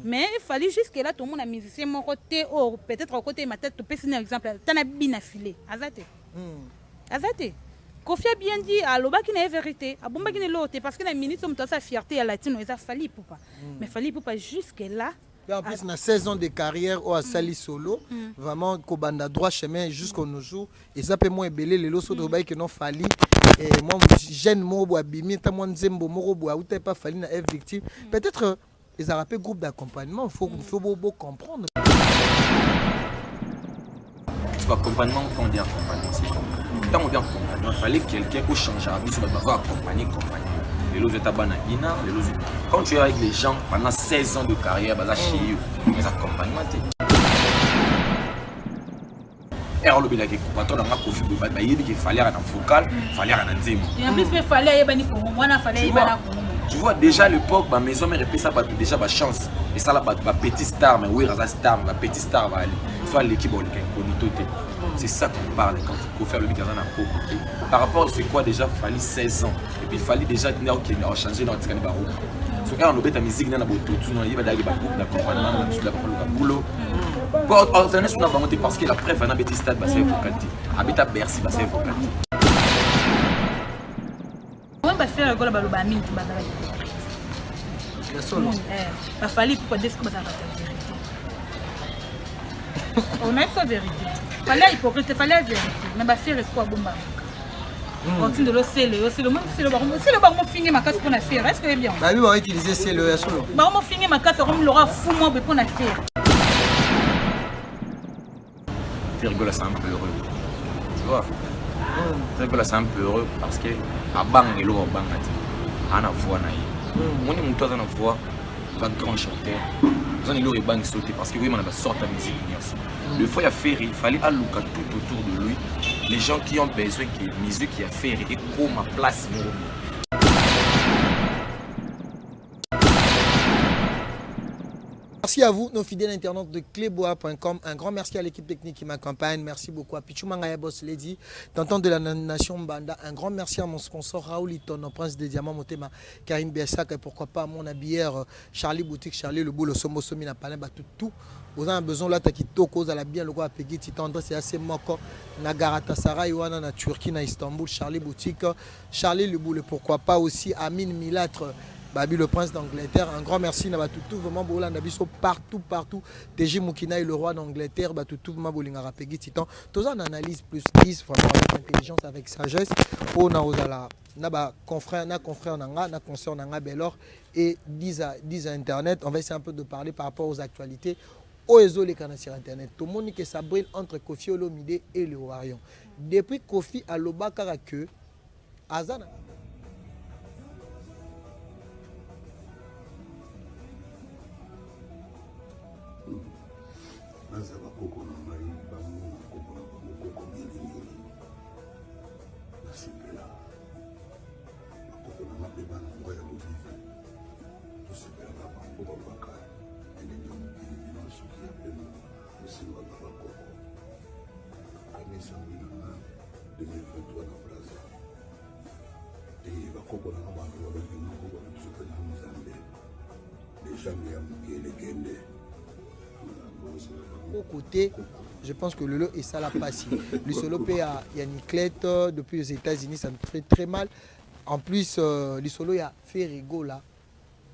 Mais Fally jusque là tomona musicien moko te oyo peut-être akotelema te topesi na exemple ata na bina filet aza te. Aza te. Koffi a bien dit alobaki na ye verite abombaki na eloko te parce que na minute oyo moto aza fierté ya latino eza Fally Ipupa. Mais Fally Ipupa jusque là Et en plus, na 16 ans de carrière oyo asali solo, vraiment kobanda droit chemin jusqu'au nos jours, eza pe mwa ebele lelo so tobaki ke non Fally eh, mwa jeune moko boye abimi ata mwa nzembo moko boye auta epa Fally na F victime, peut-être ezalaka pe groupe d'accompagnement, faut bo comprendre. Accompagnement, quand on dit accompagnement, c'est quoi? Tant on dit accompagnement, il fallait quelqu'un pour changer la vie, va accompagner, accompagner. Les lots étaient ina, les lots. Quand tu es avec les gens pendant 16 ans de carrière, bah, chez eux, les accompagnements. Ere olobelaki patron na nga Koffi boye bayebi ke Fally aka na vocal, Fally aka na nzembo. Et en plus pe Fally ayebani Congo, wana Fally ayebana Congo. Tu vois déjà à l'époque ba maison mère epesa bato déjà ba chance esala bato ba petit star, mais oui aza star, mais ba petit star ba ali soit l'équipe oleka incognito te. C'est ça qu'on parle quand Koffi alobi kaza na koko te. Par rapport c'est quoi déjà Fally 16 ans et puis Fally déjà na okende a changer na otikani ba route. So ere alobeta musique na na bototu na yeba daki ba groupe d'accompagnement na biso la ba boulot. Bon, on est na bango te parce que la preuve ana beti stade ba save vocal te. Abeta Bercy ba save vocal te. Ouais, ba faire gola baloba mingi bazala hypocrite. Ya solo. Eh, ba Fally pourquoi desko bazala ba vérité. On a sa vérité. Fallait hypocrite, fallait vérité. Mais ba faire quoi bomba. Otindelo sele, yo sele, moi sele ba sele ba mo finge makasi pona faire. Est-ce que bien? Ba bi ba utiliser sele ya solo. Ba mo finge makasi comme l'aura fou moi be pona faire. Ferre Gola c'est un peu heureux. Tu vois? Ferre Gola c'est un peu heureux parce que abanga eloko abanga te. Ana voix na ye. Moni moto aza na voix, aza grand chanteur. Aza na eloko ebangisi yo te parce que oyeba na ba sorte ya musique nyonso. Le fois ya Ferre, il fallait aluka tout autour de lui les gens qui ont besoin que musique ya Ferre ekoma place moko boye. Merci à vous, nos fidèles internautes de cleboa.com. Un grand merci à l'équipe technique qui m'accompagne. Merci beaucoup à Pichou Mangaya Boss Lady, tonton de la nation Mbanda. Un grand merci à mon sponsor Raoul Itono, prince des diamants Motema, Karim Biasak et pourquoi pas mon habilleur Charlie Boutique, Charlie Le Boulot, Somo Somi, na Palin, tout, tout. Vous avez besoin là, kitoko, vous allez bien le roi Peggy Titan, c'est assez moko, na Galatasaray, wana na Turquie, na Istanbul, Charlie Boutique, Charlie Le Boulot, pourquoi pas aussi Amine Milatre, Babi le prince d'Angleterre. Un grand merci na batutu vraiment bolanda biso partout partout. TG Mukina le roi d'Angleterre, batutu vraiment bolinga Peggy Titan. Toza en analyse plus 10 vraiment avec intelligence, avec sagesse. Pona ozala na ba confrère na confrère nanga na consœur nanga Belor et 10 à 10 à internet. On va essayer un peu de parler par rapport aux actualités. Oyo ezoleka sur internet. Tout le monde que ça brûle entre Koffi Olomide et le Warrior. Depuis Koffi aloba kaka que azana naza bakoko na ngai bango bakoko na bango koko mingimingi nasepela bakoko na nga mpe bana ngwa ya kovive tosepelaka bango balobaka elenge mokili bino soki ya pema osimbaka bakoko kanisa na nga 2023 na Brazza e bakoko na nga bantu babaki na koko na biso mpe na Nzambe lejambe ya mokili ekende. Côté, je pense que lelo et ça l'a passé. Le solo pe ya Niclette depuis les États-Unis, ça me fait très mal. En plus, le solo ya Ferre Gola,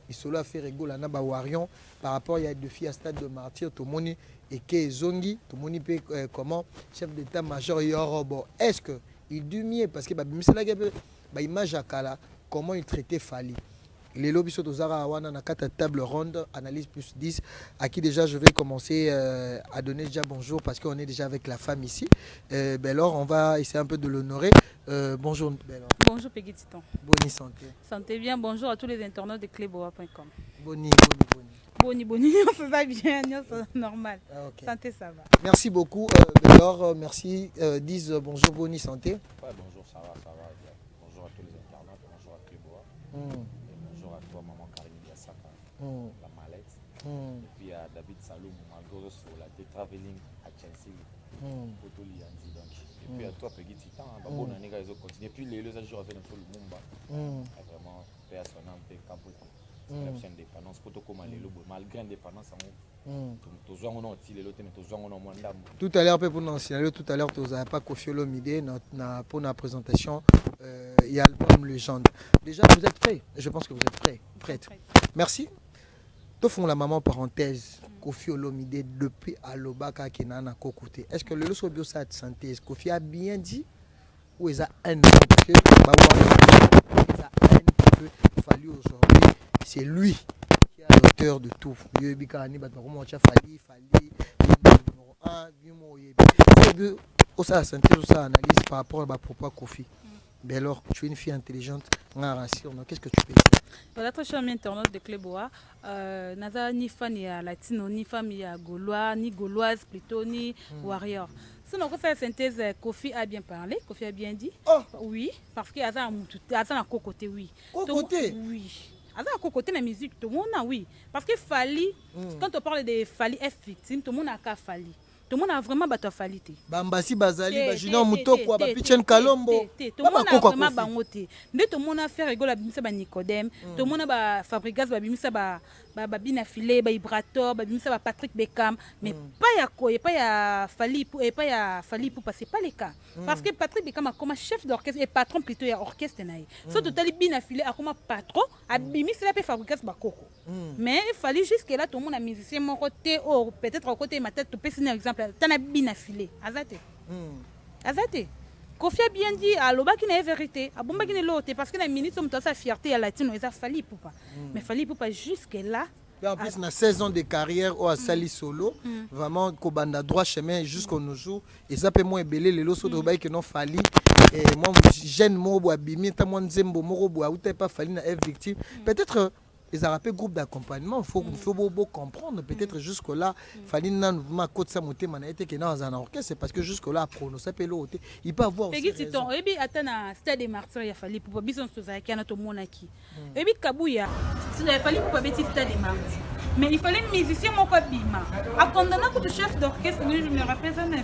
le solo ya Ferre Gola na ba Warrior par rapport il y a deux filles à stade de martyr Tomoni et Kezongi, Tomoni pe comment chef d'état-major Yorobo. Est-ce que il dut mieux parce que ba misala ba image à kala comment il traitait Fally. Lelo biso tozara wana na kata table ronde analyse plus 10 à qui déjà je vais commencer à donner déjà bonjour parce qu'on est déjà avec la femme ici. Belor, on va essayer un peu de l'honorer. Bonjour Belor. Bonjour Peggy Titan. Bonne santé. Santé bien, bonjour à tous les internautes de cleboa point com. Boni, boni, boni. Boni, boni, ça va bien, ça normal. Ah, okay. Santé, ça va. Merci beaucoup Belor, merci. Disent bonjour, boni santé. Ouais, bonjour, ça va, ça va. Bonjour à tous les internautes, bonjour à Cleboa. Et bonjour à toi, maman Karine Biasaka, la mallette. Et puis à David Saloum, malgré sur la traveling à Chelsea, Lianzi, donc. Et puis à toi, Peggy Titan, hein, bonne année, ils ont continué. Et puis les deux jours avec Lumumba, vraiment, paix à son âme, paix capote. Na biso indépendance mpo tokóma lelo boye, malgré indépendance yango, tozwa yango na ti lelo te, mais tozwa yango na mwa ndambo. Tout à l'heure mpe mpona signaler, tout à l'heure tozala pa Koffi Olomide na mpona présentation ya album Légende. Déjà, vous êtes prêts? Je pense que vous êtes prêts, prête. Merci. Tofongola maman parenthèse. Koffi Olomide, depuis alobaka akenda na koko te, est ce que lelo soki osala synthèse, Koffi a bien dit ou eza un, parce que bawana eza un peu Fally aujourd'hui, c'est lui qui est l'auteur de tout. Yoyebi kaka ni bato bakoma otya Fally, Fally numéro 1. Bimo oyebi soki osala synthèse, osala analyse par rapport à bapropos ya Koffi. Ben alors, tu es une fille intelligente, nga rassure, donc qu'est-ce que tu peux dire? Voilà, très cher ami internaute de Cléboa, naza ni fan ya latino, ni fan ya gaulois, ni gauloise plutôt, ni warrior. Sinon, faire synthèse, Koffi a bien parlé, Koffi a bien dit. Oh. Oui, parce que aza mutu, aza na koko te, oui. Koko te? Oui. Aza na koko te na musique, tout le monde oui. Parce que Fally, quand on parle de Fally F victime, tout le monde a qu'à Fally. Tout le monde a vraiment bato Fally te. Bambasi bazali, bajunior Mutokwa, bapichen Kalombo. Tomona vraiment bango te. Nde tomona Ferre Gola babimisa banicodème, tomona bafabrigas babimisa babina file, baibrator babimisa, bapatrick Beckham, mais pas ya koye, pas ya Fally, pas ya Fally Ipupa, c'est pas le cas, parce que Patrick Beckham akoma chef d'orchestre et patron plutôt ya orchestre na ye. So totali bina file akoma patron, abimisela mpe Fabrigas bakoko. Mais Fally, jusque là tomona musicien moko te oyo peut-être okotema te. Topesi na exemple ata na bina file, aza te, aza te. Koffi a bien dit, alobaki na ye vérité, abombaki na eloko te, parce que na minute oyo moto aza fierté ya latino eza Fally Ipupa. Mais Fally Ipupa jusque là Et en plus, na 16 ans de carrière oyo asali solo, vraiment kobanda droit chemin jusqu'au nos jours, eza mpe mwa ebele. Lelo so tobayaki ke non, Fally mwa jeune moko boye abimi, ata mwa nzembo moko boye auta epa Fally na F victime, peut-être ezalaka mpe groupe d'accompagnement. Faut bo comprendre, peut-être jusque là Fally nanu vraiment akotisa motema na ye te ke na azala na orchestre, parce que jusque là aprononce mpe eloko te. Il peut avoir aussi Pegi raison. Titon, oyebi ata na stade des Martyrs ya Fally Ipupa, biso nyonso tozalaki wana, tomonaki. Oyebi Kabuya, ya Fally Ipupa abeti stade des Martyrs, mais il fallait musicien moko abima akondana kutu chef d'orchestre. Je me rappelle ça, mais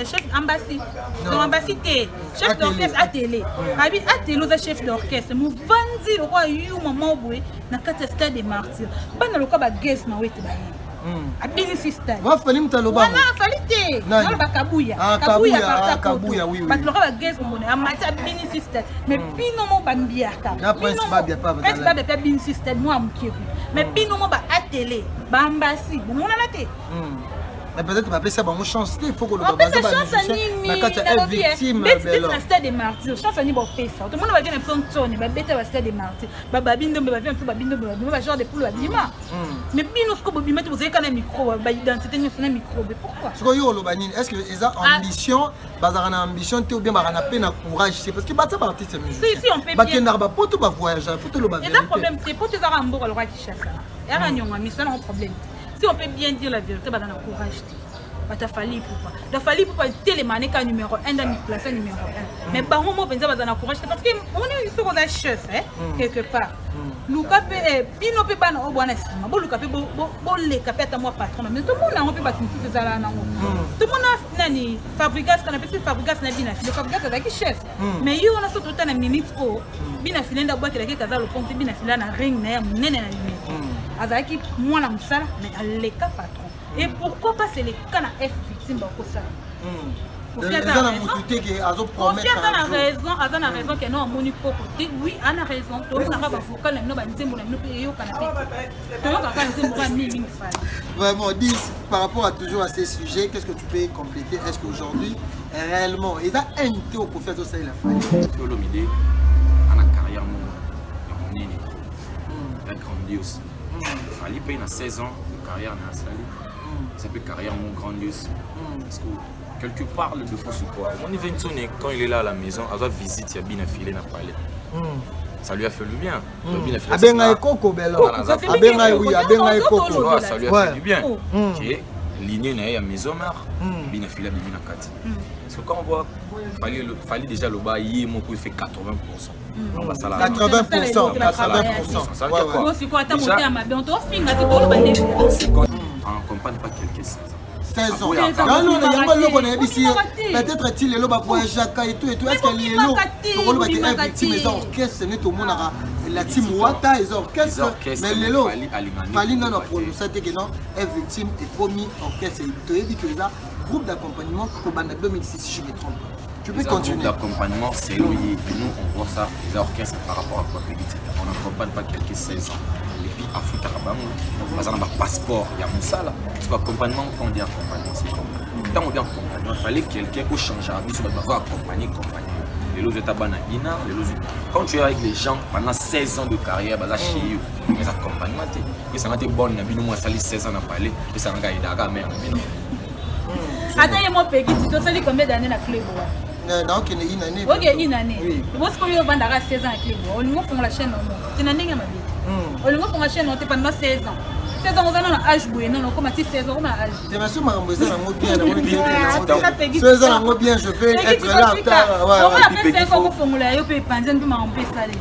chef ambasi, donc ambasi te, chef d'orchestre atele abi atele, oza chef d'orchestre, movandi lokola yuma moko boye na kati ya stade des Martyrs, bana lokola bagese na wete baye abinisi stade. Wafali moto aloba. Wana afali te. Nani? Naloba Kabuya. Ah, Kabuya. Kabuya, ah, Parti Kabuya, oui. bato lokola bagese mona amati abinisi stade, mais bino mo bambiaka. Na Prince Babia pa Prince bazalaki. Babia mpe abinisi stade mwa moke kutu, mais bino mo baatele bambasi bomonana te. Mais peut-être bapesa bango chance te, il faut koloba bapesa baza chance bamusicien nini? Na kati ya F Nalobi, victime. beti Belo na stade des Martyrs, chance nini bopesa? Tomona bavie na biso ntsone babeta ba stade des Martyrs, bababi ndombe, bavie na biso babi ndombe, babima, bagenre de poule babima, mais bino siko bobima te, bozali kaka na micro, baidentité nyonso na microbe, pourquoi? Sikoyo yo oloba nini? Est ce que eza ambition, bazalaka na ambition te, ou bien bazalaka na mpe na courage te? Parce que baza baartiste Si, si, on peut bien. bakendaka bapoto, bavoyage, faut toloba eza vérité. Problème te, po tozaka mboka lokola Kinshasa, eyaka niongo ya miso nango. Problème te, si on peut bien dire la vérité, baza na courage te. Bato afali Ipupa, donc Fally Ipupa telema ne ka numéro 1 da place numéro 1, mais bango mo mpenza baza na courage te, parce que omoni soki oza chef quelque part, luka mpe bino mpe bana oyo bwana nsima, boluka mpe boleka mpe ata mwa patron. Mais tomona yango mpe bato mosusu ezalaka nango. Tomona nani, Fabrigas, kana pesi Fabrigas na bina file. Fabrigas azalaki chef, mais ye wana so tota na minute oyo bina file nde abwakelaki kaza lopongo te. Bina file na ring na ye ya monene na limete, azalaki mwana mosala, mais aleka patron. Et pourquoi pas c'est le cas na F victime bakosala? Koffi aza eza na na raison. motu te ke Koffi azopromettre. Aza na raison, aza na raison ke no amoni koko te. Oui, aza na raison. Toyokaka bavocal na bino, banzembo na bino mpe eyokana mpe te. Toyokaka nzembo kaka mingi Fally. Vraiment, dis, par rapport à toujours à ces sujets, qu'est-ce que tu peux compléter? Est-ce qu'aujourd'hui, réellement, il y a un thé au professeur ça il a fallu. Koffi Olomide ana carrière moko ya monene, ya grandiose. Fally mpe na 16 ans de carrière na asali, eza mpe carrière moko grandiose, parce que quelque part le défaut, c'est quoi? Omoni Ventone, quand il est là à la maison, azwa visite ya bina file na palais, ça lui a fait du bien. Donc, Bina File, Abenga ekoko belo. Voilà, Abenga, oui, abenga tu ekoko. vois, ça lui a fait du bien. Oh. Qui est lignée na ye ya maison mère, bina file abimi na kati. Parce que quand on voit Fally, Fally déjà loba ye moko il fait 80. Donc basala 80%, 80%. Ça veut dire quoi? Bo sikoyo ata Déjà, motema mabe, tofinga te, toloba nde. C'est quand on comprend pas quelques 16 ans. 16 ans. Ah, oui, Yango na yango eloko nayebisi ye. Obimaka te. Peut-être ti lelo bavoyageaka et tout et tout. Est-ce que lelo Obimaka te, tokoloba te obimaka victime te. eza orchestre nde tomonaka? La team Wata eza orchestre, mais lelo Fally nano aprononça te ke non, F'Victeam ekomi orchestre. Toyebi ke eza groupe d'accompagnement kobanda 2006, si je me trompe. Tu peux continuer. Groupe d'accompagnement, c'est nous, nous on voit ça, les orchestres par rapport à quoi. On n'accompagne pas quelqu'un 16 ans. Et puis afutaka bango, baza na bapasseport ya mosala. Parce que accompagnement, quand on dit accompagnement, c'est quoi? Ntango on dit accompagnement, il fallait quelqu'un ochange biso, bato baza accompagner compagnie. Lelo ozota bana ina, lelo quand tu es avec les gens pendant 16 ans de carrière, baza chez yo, eza accompagnement te. Esanga te bonne na bino mo asali 16 ans na palais, esangaka aidaka mare na bino. Ata ye mo Peki, ti tosali combien d'année na club wa? Naokende une année. Oke, une année. Bosikoyo ovandaka 16 ans na club wa, olingi ofongola chaîne omo te na ndenge mabe? Olingi ofongola chaîne o te pendant 16 ans? 16 ans, oza nano age boye, nano okoma ti 16 ans, okoma na age. Te, mais makambo eza nango bien, so eza nango bien, je vais être là. Omona mpe 5 ans, kofongola yo mpe epanzani mpe makambo mpe esaleli.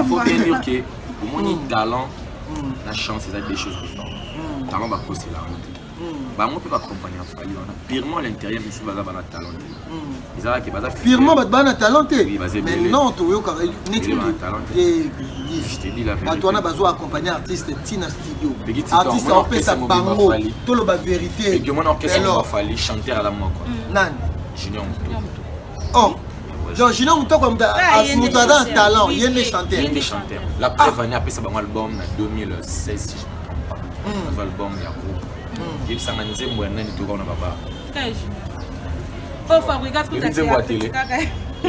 Faut bien dire que omoni, talent na chance eza deux choses différentes. Talent, bakosela yango te. Bango mpe bacompagnie ya Fally wana, purement à l'intérieur, misusu baza bana talent te, ezalaki baza Purement bato bana talent te? Mais non, toyokaka neti bato wana bazwa accompagner artiste ntina studio, artiste aopesa bango, toloba vérité. Omona orchestre Fally, chanteur ala moko. Nani? Junior Mutoko. Oh, donc Junior Mutoko, moto aza na talent, ye nde chanteur? Ye nde chanteur. La preuve ani, apesa bango album na 2016, si je me trompe pas. Azwa album ya groupe, yebisanga nzembo ya nani toka na baba. Nzembo ya télé,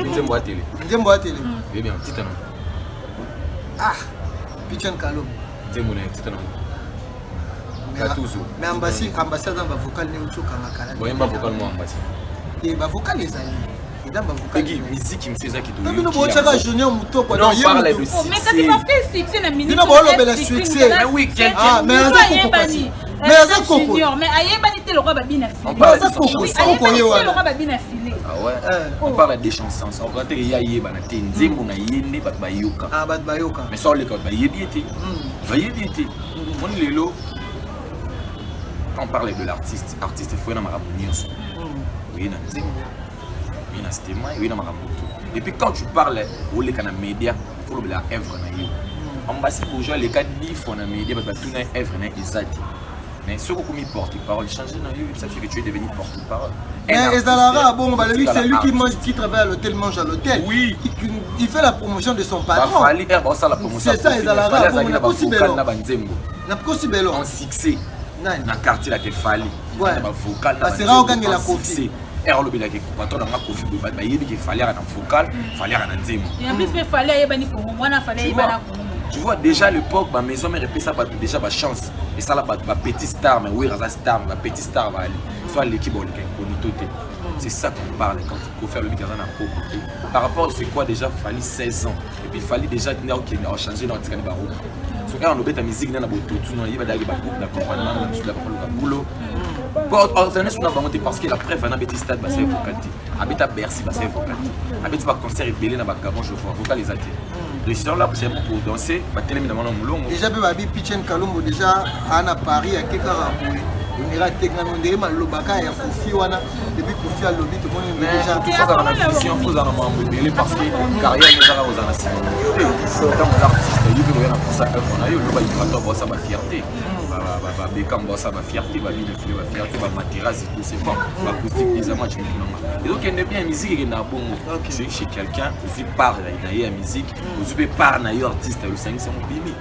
nzembo ya télé. Nzembo ya télé? Yebi bien titre nango. Ah, Pichan Kalo. Nzembo na ye, titre nango Katuzu. Mais Ambasi, Ambasi aza bavocal nde otokanga kala. Boyemba vocal mo Ambasi. Te, bavocal ezali, eza bavocal. Musique mosusu eza. Bino botyaka Junior Mutoko. Non, parle de succès. Bino boolobela succès, mais aza koko kasi, mais aza koko. Mais ayebani te lokwa babina. Aza koko, koko ye wana. Lokwa babina file. On parle des chansons, on te ya yebana te, nzembo na ye nde bato bayoka. Bato bayoka. Mais so oleka, bato bayebi ye te, bayebi ye te. Moni lelo, quand on parle de l'artiste, artiste faut ye na makambo nyonso, oye na nzembo, oye na stema, oye na makambo tout. Et puis quand tu parles, oleka na média, faut lobela œuvre na yo. Ambasi Bourgeois aleka 10 fois na média, bato batuna œuvre na ye eza te. Mais soki okomi porte parole, change na yo, ça que tu es devenu porte parole. Mais ezalaka bongo, balobi c'est lui qui mange, qui travaille à l'hôtel mange à l'hôtel. Oui. Il fait la promotion de son patron. Bafally air baosala promotion. C'est ça, ezalaka bongo na bavocal na banzembo. Na Kosi Belo. En succès na quartier la te Fally na bavocal. Na basera okangela Kofi. Ere olobelaki patron nanga Kofi boye, bato bayebi ke Fally aka na vocal, Fally aka na nzembo. En plus mpe Fally ayebani Kongo wana, Fally ayebana Kongo. Tu vois, déjà à l'époque, bamaison mare epesa bato déjà bachance, esala bato bapetit star. Mais Wera aza star, mais bapetit star baali so aleki, baoleka incognito te. C'est ça qu'on parle quand Kofi alobi aza na koko te. Par rapport, c'est quoi déjà? Fally 16 ans, et puis Fally déjà nde okende achanger na otikani baroba. Soki awa nobeta musique nde na bototu na yeba daki bagroupe d'accompagnement na biso baluka boulot ozane suna bango te, parce que la preuve ana abeti stade, basali vocal te. Abeta Bercy, basali vocal te. Abeti baconcert ebele na bagabon, je vois vocal eza te. Donc ils sont là c'est pour danser, batelemi na bango na molongo. Déjà mpe babi Pichen Kalombo déjà aa na Paris, ake kaka boye, ondira teknami, ondire malobaka ya Kofi wana. Depuis Kofi alobi, tomoni déjà. Tozala na vision, tozala na makambo ebele, parce que carrière ezaka kozala na nsima te. Ntango oza artiste, yo mpe koya na posa œuvre na yo. Lo baimbrator baosa bafierté, babekam baosa bafierté, babine file bafierté, bamaterase, tout c'est bon, bacoustique bizarrement tu nanga ezokende bien. Musique ekendaka bongo. Soki chez quelqu'un ozwi part na ye ya musique, ozwi mpe part na yo artiste, osangisi yango, bimi.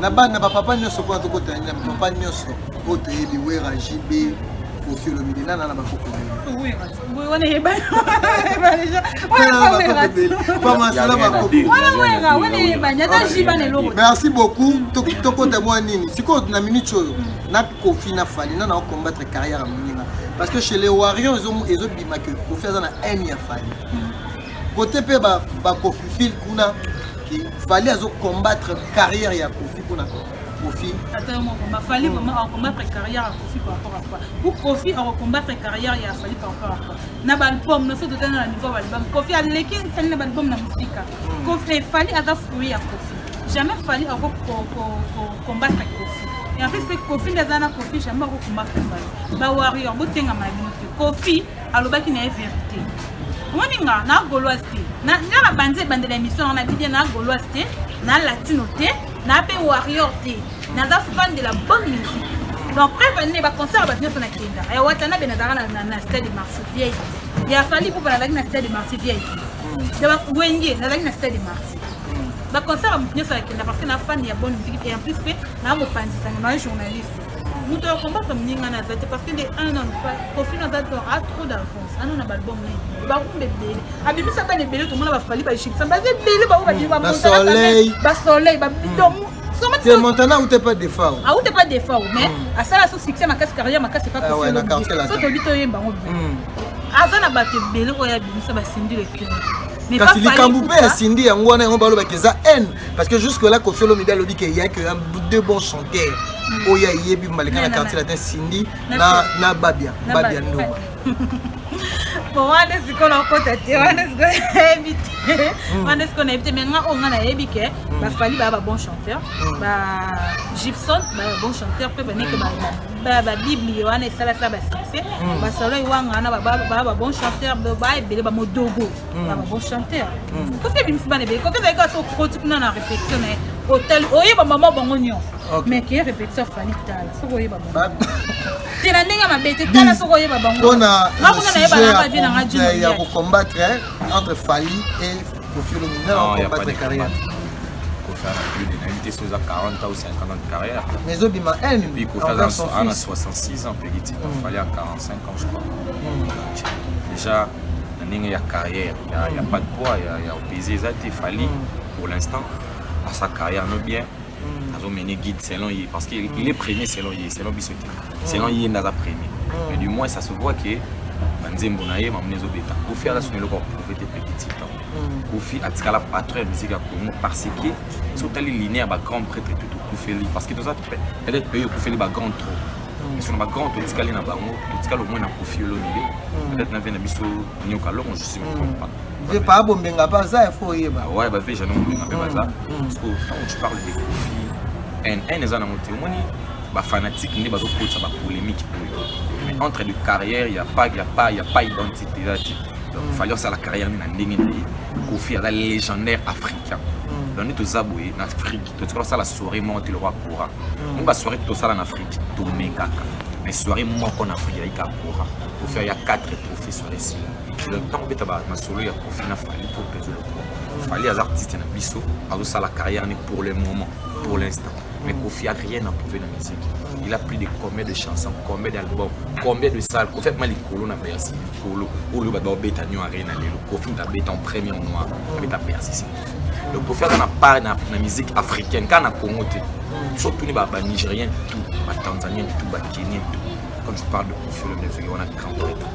Na bana bapapa nyonso mpona tokota na bapapa nyonso oyo toyebi, Wera, JB, Kofi Olomide, nana na bakoko? Wana eyebani. Pamasala bakoko. Wana eyebani, ata jiba na eloko. Merci beaucoup. Tokota mwa nini sikoyo na minute oyo na Kofi na Fally, nana ocombattre carrière ya moninga? Parce que chez les Warriors ezobima ke Kofi aza na haine ya Fally. Côté mpe bakofi fil kuna, Fally azocombattre carrière ya Kofi kuna Kofi. Ata moko Fally vraiment acombattre carrière ya Kofi par rapport à quoi? Ou Kofi acombattre carrière ya Fally par rapport à quoi? Na baalbum na so, totala na niveau ya baalbum, Kofi aleki Fally na baalbum na mosika. Kofi, Fally aza fruit ya Kofi. Jamais Fally akocombattre Kofi. Et en plus mpe Kofi nde aza na Kofi, jamais akocombattre Fally. Bawarrior, botengama na bino te. Kofi alobaki na ye vérité. Omoni nga na gauloise te, nga na banzi ebandela émission nanga na bibia, na gauloise te, na latino te, na mpe warrior te, naza fan de la bonne musique. Donc preuve nde baconcert ya bato nyonso nakendaka, ya Watanabe nazalaka na Stade de Martyr vieille, ya Fally Ipupa nazalaki na Stade de Martyr vieille, ya Wenge nazalaki na Stade de Martyr. Baconcert ya moto nyonso nakenda parce que na fan ya bonne musique et en plus mpe na mopanzisanga na journaliste. Moto ya combattre moninga naza te parce que nde un an Koffi naza to a trop d'avance ana na baalbum na ebele, barumba ebele, abimisa bana ebele. Tomona baFally, baegyptien baza ebele, bango Basoleil. Basoleil. Te, Montana ute pas Defao. Aute pas Defao, mais asala so succès makasi, carrière makasi. Ah ouais, na Quartier Latin. So tobi toyemba yango bien, aza na bato ebele oyo abimisa, basindi le cœur. Mais kasi pas likambo Fally mpe ya Ipupa. Cindy yango wana, yango balobaki eza haine parce que jusque là Koffi Olomide alobi ke ya que deux bons chanteurs oyo ayebi maleka na Na, Quartier na. Latin, Cindy Na na Babia. Na Babia Babia. Ndomba. Bon, wana sikoyo nakota te, wana sikoyo nayebi te, wana sikoyo nayebi te. Mais nga oyo nga nayebi ke baFally baya babon chanteur, ba Gibson baya babon chanteur mpe baneke babiblie wana esalasala basuccès, basalo ewanga wana baya babon chanteur, baya ebele, bamodogo baya babon chanteur. Koffi ebimisi bana ebele. Koffi ezalaki kaka so okoti kuna na répétition na ye, otali, oyeba mama bango nyonso. Mais ke répétition Fally, tala soki oyeba bango te na ndenge ya mabe te, tala soki oyeba bango. Mpona Nga kuna nayeba sujet nanga vie nanga Djino ya Liaki. kocombattre entre Fally et Koffi Olomide, Non, y a pas combattre de carrière. combattre. Koffi a plus de nayebi te so eza 40 ans ou 50 ans de carrière. Mais ezobima haine Puis Koffi envers son aza na fils. 66 ans, petit. Fally a 45 ans, je crois. Donc, déjà na ndenge ya carrière, y a pas de poids ya opese eza te. Fally pour l'instant à sa carrière no bien azomene guide selon ye parce qu'il il est premier selon ye, selon biso te, selon ye nde aza premier. Mais du moins ça se voit que banzembo na ye mamoni ezobeta. Koffi aza soni eloko aprouve te, petit temps. Koffi atikala patron ya musique ya Congo parce que soki otali ligne ya bagrand prêtre tout tokufeli parce que toza peut-être pays okufeli bagrand trop, mais so na bagrand totikali na bango, totikali au moins na Koffi Olomide, peut-être na vie na biso Nyoka Longo, je suis me trompe pas. Ve pa bombenga mpe aza, il faut oyeba. Ouais, bave Jeannot Mombenga mpe baza. Parce que ntango tu parles de Koffi, n eza nango te. Omoni bafanatique nde bazokotisa bapolémique oyo, mais entre de carrière y a pas, y a pas, y a pas identité eza te. Donc Fally osala carrière nde na ndenge na ye. Koffi aza légendaire africain. Donc nde toza boye na Afrique, totikala osala soirée moko te lokwa Kora. Mo basoirée tosala na Afrique tomekaka, mais soirée moko na Afrique ezalaki kaka Kora. Koffi aya 4 trophée soirée esila. Donc ntango obeta masolo ya Koffi na Fally, faut peser le poids. Fally aza artiste na biso, azosala carrière ne pour le moment, pour l'instant. Mais Koffi a rien à prouver na musique. Il a plus de combien de chansons, combien d'albums, combien de salles? Koffi akoma likolo na Bercy, likolo oyo bato baobeta nio arena lelo, Koffi moto abeta en premier en noir, abeta Bercy, c'est Koffi. Donc Koffi aza na part na musique africaine, kaka na Congo te. Surtout ni banigérien tout, batanzanien tout, bakenien tout, quand tu parles de Koffi Olomide, soki wana grand prêtre.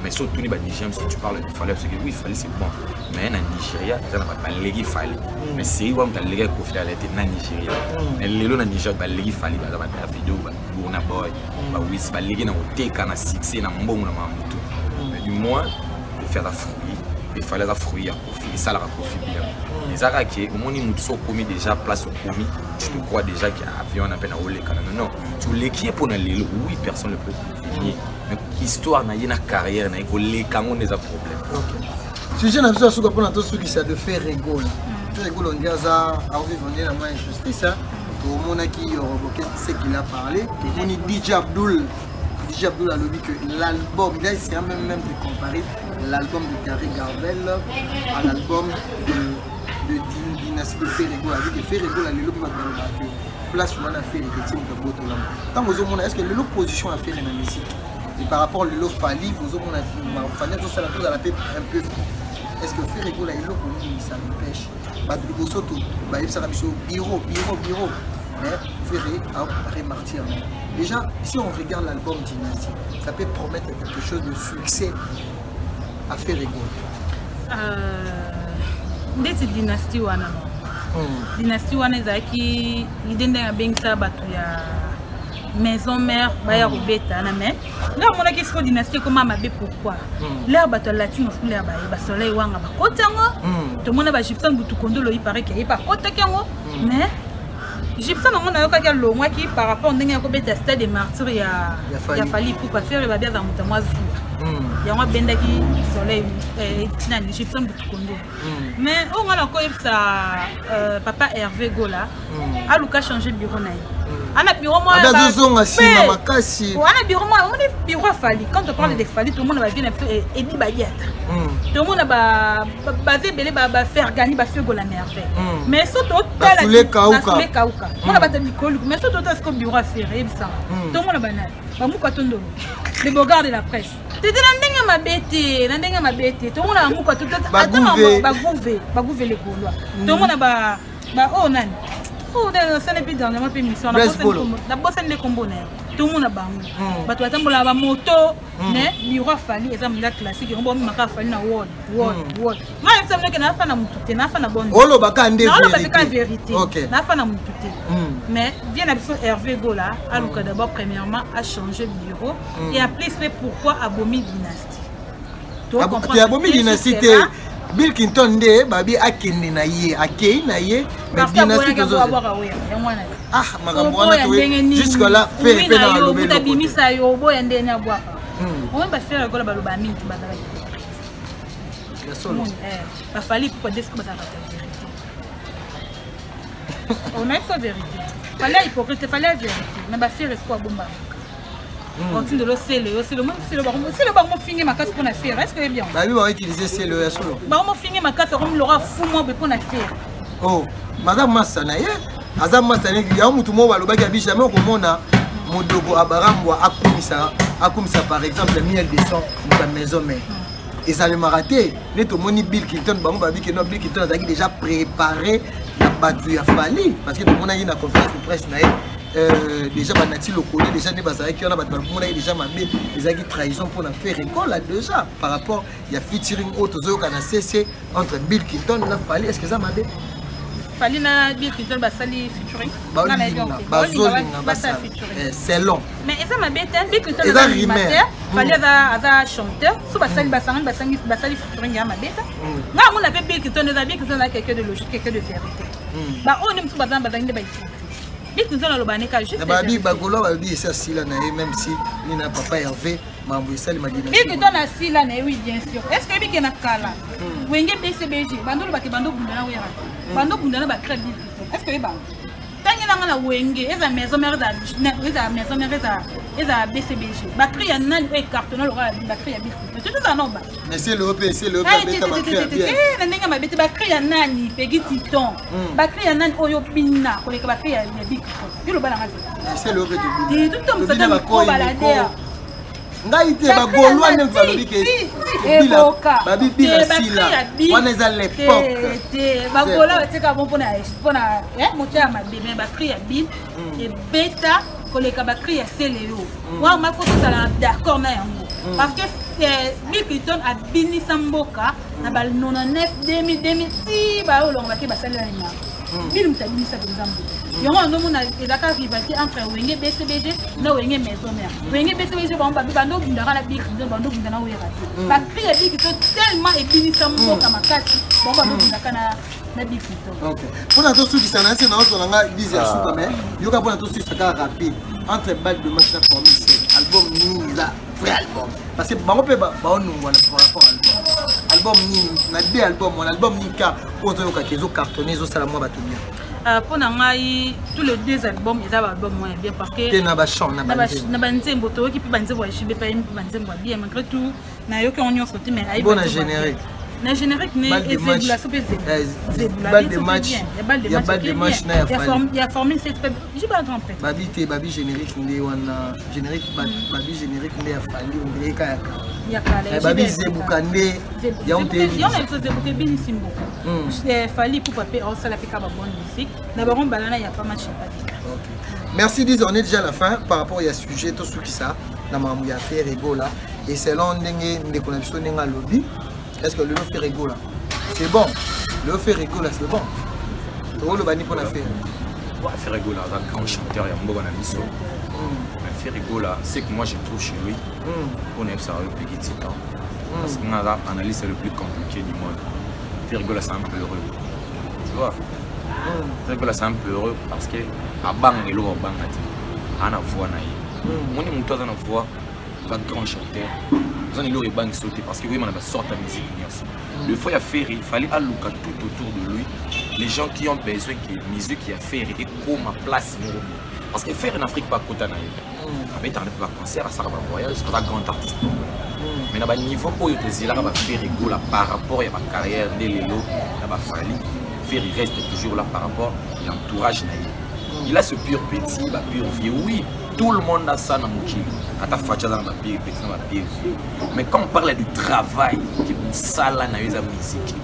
Mais surtout ni banigérien, si tu parles de Fally, parce que oui, Fally c'est bon, mais na Nigeria eza na bato baleki Fally, mais série wana moto aleki Koffi ala te na Nigeria. Mais lelo na Nigeria baleki Fally baza baDavido, baBurna Boy, baWiz, baleki na koteka, na succès, na mbongo, na makambo tout. Mais du moins Koffi aza fruit et Fally aza fruit ya Koffi. Esalaka Koffi bien. Eza kaka ke omoni motu so okomi déjà place okomi, tu te crois déjà ke avion wana mpe na oleka na non, tu oleki ye mpo na lelo. Oui, personne ne peut nier, mais histoire na ye na carrière na ye koleka yango nde eza problème. Sujet na biso ya suka mpona tosukisa de Ferre Gola. Ferre Gola ongi aza aovivre nde na mwa injustice. Tomonaki Yoroboke, ce qu'il a parlé. Tomoni DJ Abdul, DJ Abdul alobi que l'album, il a essayé même de comparer l'album de Carré Garbel à l'album de Dynastie de Ferre Gola. Alobi que Ferre Gola lelo mpe bato balobaka que place wana Ferre Héritier moto abotolama. Ntango ozomona, est ce que lelo position ya Ferre na musique et par rapport lelo Fally, bozomona Fally azosala, tozala mpe un peu franc, est ce que Ferre Gola eloko nini ça l'empêche? Bato liboso to bayebisaka biso bureau, bureau, bureau, mais Ferre aremartir. Déjà, si on regarde l'album Dynastie, ça peut promettre quelque chose de succès à Ferre Gola. Ndeti Dynastie wana, no, Dynastie wana ezalaki idée ndenge abengisa bato ya Maison Mère baya kobeta na. Mais nga amonaki siko Dynastie ekoma mabe. Pourquoi? L'heure bato ya latine ofula ya baye basoleil wanga bakoti yango, tomona bagyptienne butu kondolo, il paraît ke ye bakotaki yango, mais Gibson yango nayokaki alongwaki par rapport ndenge ya kobeta Stade de Martyr ya Ya Fally. Ya Fally Ipupa. Ferre babi aza moto mwa zuwa, yango abendaki Soleil, nani, Gibson Butukondo. Mais oyo nga nakoyebisa papa Hervé Gola, aluka changer bureau na ye. Ana bureau moko Abe azozonga nsima makasi. Wana bureau moko, omoni bureau ya Fally. Quand on parle de Fally, tomona bavie na biso Edi Badiata, tomona baza ebele, bafergani, bafegola merveille. Mais so totala Basule Kauka. Basule Kauka, mona bato ya mikolo. Mais so totala siko bureau ya Ferre, eyebisanga, tomona banani, bamuka tondolo, le bogard de la presse tete, na ndenge mabe te, na ndenge mabe te. Tomona bamuka, Bagouve. Bagouve, bagouve le Gaulois. Tomona ba oyo nani, oyo nasala mpe dernièrement mpe émission. Blaise Bolo. Nabosani nde kombo na ye. Tomona bango, bato batambolaka bamoto. Mais bureau ya Fally eza monda classique, yango bamemaka Fally na wall wall wall. Ngai nayebisa bino ke nafa na motu te, nafa na bonne. Olobaka nde Naoloba mpe ka vérité. Vérité. Nafa na motu te. Mais vie na biso Hervé Gola aluka d'abord premièrement achanger bureau et en plus mpe pourquoi abomi dynastie. Te, abomi dynastie te. Bill Clinton nde babi akende na ye, akei na ye, mais dynastie tozo ah, makambo wana jusque là Ferre mpe na alobi eloko te. Abimisa yo, oboya ndenge abwaka. Omoni baFerre Gola baloba mingi te, bazala Ya solo. baFally pourquoi deske bazalaka ta vérité. On a biso vérité, Fally ya hypocrite, Fally ya vérité, mais baFerre siko abombaka otindela osele osele. Omoni sele bango, sele bango mofinge makasi mpona Ferre. Est ce que oyebi yango? Babi bautiliser sele ya solo. Bango mofinge makasi, akomi loka fu mwa boye mpona Ferre. Oh, maza masa na ye, aza masa na ye. Yango mutu moko balobaki abi jamais okomona modogo abarambwa akumisa par exemple Miel de Son, moto ya Maison Mère. Esalemaka te. Nde tomoni Bill Clinton, bango babi ke non, Bill Clinton azalaki déjà préparé na bato ya Fally, parce que tomonaki na conférence de presse na ye déjà banati lokoli déjà nde bazalaki wana. Bato bamonaki déjà mabe, ezalaki trahison mpona Ferre Gola déjà par rapport ya featuring oyo tozoyoka na cc entre Bill Clinton na Fally. Est ce que eza mabe? Fally na Bill Clinton basali featuring. Baolinga, bazolinga basala basala featuring. Selon Mais eza mabe te. Bill Clinton Eza aza rumeur. animateur, Fally aza chanteur. So basali, basangani, basangi, basali featuring, ya mabe te. Nga amona mpe Bill Clinton eza, Bill Clinton aza quelqu'un de logique, quelqu'un de vérité. Baoyo nde mosusu baza bazangi nde bahypocrite. Bill Clinton aloba neka juste Na babi vérité. Bagolo babi esi asila na ye, même si nini na papa Hervé, mambo esalema. Bill Clinton asila na ye, oui, bien sûr. Est ce que oyebi ke na kala Wenge BCBG bando olobake, bando obunda na Wera, bando obunda na bacré Bill Clinton? Est ce que oyebanga ntangi nanga na Wenge eza Maison Mère, eza Maison Mère, eza BCBG, bacri ya nani oyo ecartonna lokola bacri ya Bill Clinton? Tozala nao ba Mais sele mpe, sele mpe abeta bacri ya bien. Na ndenge mabe te. Bacri ya nani, Pegi Titon, bacri ya nani oyo bina koleka bacri ya Bill Clinton? Yo loba nanga. Sele mpe te, tutomusata micro baladeur. Ngai te, bagaulois nde balobi ke babi bila sila wana eza l'époque. Te, bagaulois batika bon mpona moto ya mabe, mais bacri ya Bill ebeta koleka bacri ya Seleo wana. Ma faut tozala d'accord na yango, parce que Bill Clinton abinisa mboka na ba 99, 2000, 2000 ti baolongo bake basalela limaka. Bill moto abinisa mpenza mboka. Yango yandomona ezalaka rivalité entre Wenge BCBG na Wenge Maison Mère. Wenge BCBG bango babi bando obundaka na Bill Clinton, bando obunda na Wera te. Bacri ya Bill Clinton tellement ebinisa mboka makasi, bango bando obundaka na Bill Clinton. Ok, mpona tosukisa na nse, naozwa nga 10 ya suka, mais yoka, mpona tosukisa kaka rapide, entre Balle de Match na Formule 7, album nini eza vrai album? Parce que bango mpe baonungwana par rapport album nini na deux album wana. Album nini ka oyo ozoyokaka ezocartonne, ezosala mwa bato bien? Mpo na ngai, tous les deux albums eza baalbum moko ya bien, parce que te na bachant na banzembo. Na banzembo toyoki mpe banzembo ya JB mpe ayembi mpe banzembo ya bien. Malgré tout nayoki yango nyonso te, mais ayebi Bon, na banzembo ya bien. générique. Na générique ne Balle de match. ezebula so mpe. Balle de match. Ya balle de match na ya Fally. Ya Formule 7 mpe JB un grand prêtre. Babi te, babi générique nde wana, générique babi générique nde ya Fally ondire ya kala. Ya kala ya Babi JB. Zebuka nde yango te. Yango na biso Zebuka ebinisi mboka. Fally Ipupa mpe aosala mpe ka babonne musique na bango balana ya pas match ya pas dika. Merci Diz, on est déjà à la fin par rapport à sujet tout ce qui ça na makambo ya Ferre Gola. Et selon ndenge ndeko na biso ndenge alobi, est-ce que le Ferre Gola c'est bon? Le Ferre Gola c'est bon? Tokoloba ni mpona Ferre? Ouais, Ferre Gola aza grand chanteur ya mboka na biso. Mais Ferre Gola, c'est que moi je trouve chez lui, on aime ça, le petit titan, parce que nga analyste le plus compliqué du monde. Ferre Gola, c'est un peu heureux, tu vois. Ferre Gola, c'est un peu heureux parce que abanga eloko abanga te, aza na voix na ye. Moni moto aza na voix, aza grand chanteur, aza na eloko ebangisi te, parce que oyeba na basorte ya musique nyonso. Le fois ya Ferre, il fallait aluka tout autour de lui les gens qui ont besoin que musique ya Ferre ekoma place moko boye, parce que Ferre na Afrique bakota na ye, abetaka mpe baconcert, asalaka bavoyage, aza grand artiste, mais na baniveau oyo tozelaka baFerre Gola par rapport ya bacarrière nde lelo na baFally, Ferre reste toujours là par rapport ya entourage na ye. Il a ce pur petit, bapur vieux. Oui, tout le monde a ça na mokili, ata Fatshi aza na bapur petit na bapur vieux. Mais quand on parle du travail ke mosala na yo eza musique,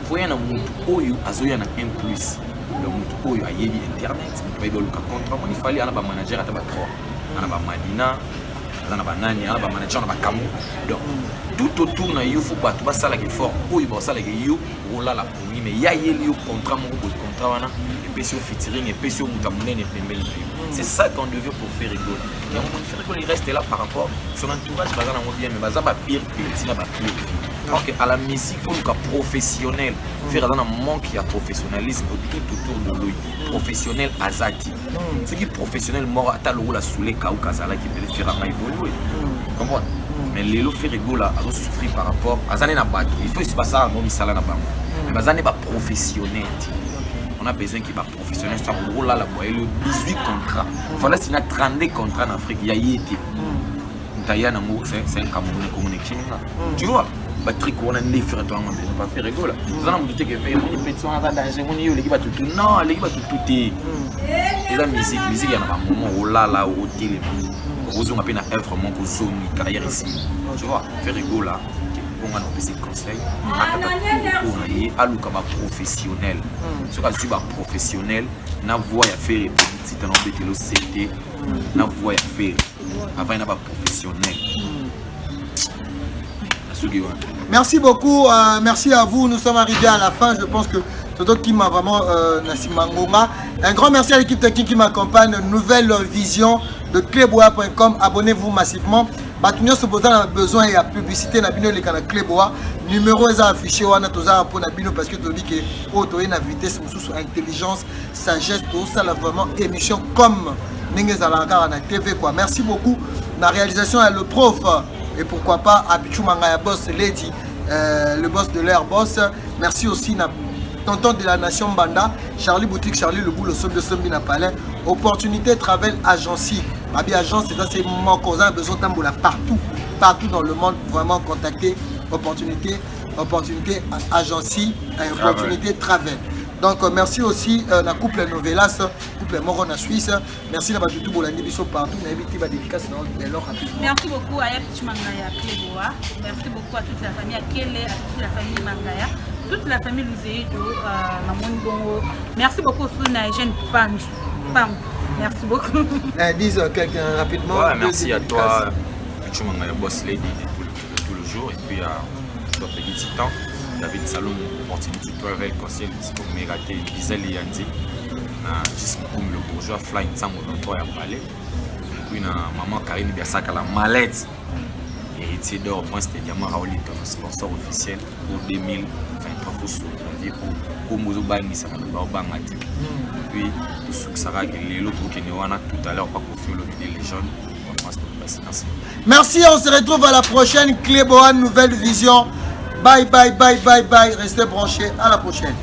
faut ya na motu oyo azoya na un plus, le motu oyo ayebi internet, motu ayebi oluka contrat. Moni Fally ana bamanager ata ba 3, ana bamadina, aza na banani, ana bamanager na bakambo. Donc tout autour na yo, faut bato basalaka effort oyo basalaka yo olala pongi, mais ya yeli yo contrat moko boye, contrat wana epesi yo featuring, epesi yo moto ya monene pembeni na yo. C'est ça qu'on devait pour Ferre Gola. Yango moni Ferre Gola, il reste là par rapport son entourage, baza nango bien, mais baza bapire petit na bapire. Ok, à la musique, faut luka professionnel. Ferre aza na manque ya professionnalisme tout autour de lui. Professionnel aza te. Soki professionnel moko ata lokola Soule Kauka azalaki, mbele Ferre anga évolue, comprendre. Mais lelo Ferre Gola azosouffrir par rapport aza ne na bato, il faut basala bango misala na bango, mais baza ne baprofessionnel te. On a besoin ki baprofessionnel sa kolala boye 18 contrats, fala sina 32 contrats en Afrique ya ye te. Moto aya nango, c'est un Camerounais, komona ekiminga, tu vois, batruc wana nde Ferre to yango besoin pa Ferre Gola. Toza na motu te ke Ferre moni petit wana aza danger, moni yo oleki bato tu. Non, aleki bato tu te. Eza musique, musique ya na bamoment olala, otelema, okozonga mpe na œuvre moko, ozongi carrière esili, tu vois. Ferre Gola bonga na opesi conseil, akata tour na ye, aluka baprofessionnel. Soki azwi baprofessionnel na voix ya Ferre, tita na obetelo sete na voix ya Ferre avant na baprofessionnel, soki wana. Merci beaucoup, merci à vous. Nous sommes arrivés à la fin. Je pense que Toto qui m'a vraiment Nassimangoma. Un grand merci à l'équipe technique qui m'accompagne. Nouvelle vision de cleboa.com. Abonnez-vous massivement. Bato nyonso boza na besoin ya publicité na bino eleka na Cleboa, numéro eza affiché wana. Toza mpo na bino parce que tolobi ke oyo toye na vitesse mosusu, intelligence, sagesse, tozosala vraiment émission comme ndenge ezalaka kaka na TV quoi. Merci beaucoup na réalisation ya le prof et pourquoi pas Abichou Mangaya, boss lady, le boss de l'air boss. Merci aussi na tonton de la nation Banda, Charlie Boutique, Charlie le boulot, sombi sombi na palais. Opportunité Travel Agency, babi agence eza se moko. Oza na besoin tambola partout, partout dans le monde, vraiment contacter Opportunité Agency, Opportunité Travel. Donc merci aussi na couple Novelas, couple moko na Suisse. Merci na bato tu bolandi biso partout. Nayebi ti badédicace na lelo rapidement. Merci beaucoup à Yapi Mangaya Cléboa. Merci beaucoup à toute la famille Akele, à toute la famille Mangaya, toute la famille Luzeido, Mamon Bongo. Merci beaucoup aussi à Jeune Pam. Pam. Merci beaucoup. Dis quelqu'un rapidement. Ouais, merci à toi, Pichu Mangaya, boss lady de tout le jour, et puis à toi, Peggy Titan, David Salom, Opportunity Travel, conseiller de Mérate, Gisèle Yandi, na Gis Mokomi, le bourgeois, Fly Nsango, dans toi, ya Palais. Et puis na maman Karine Biasaka, la mallette, héritier d'or, prince de diamant, Raoul Itono, sponsor officiel pour 2023, pour la vie, pour kombo ozobangisa bato baobanga te. Puis tosukisaka ke lelo tokokende wana tout à l'heure pa Koffi Olomide, légende, conférence de presse. Merci. Merci, on se retrouve à la prochaine. Cléboa, nouvelle vision. Bye, bye, bye, bye, bye. Restez branchés. À la prochaine.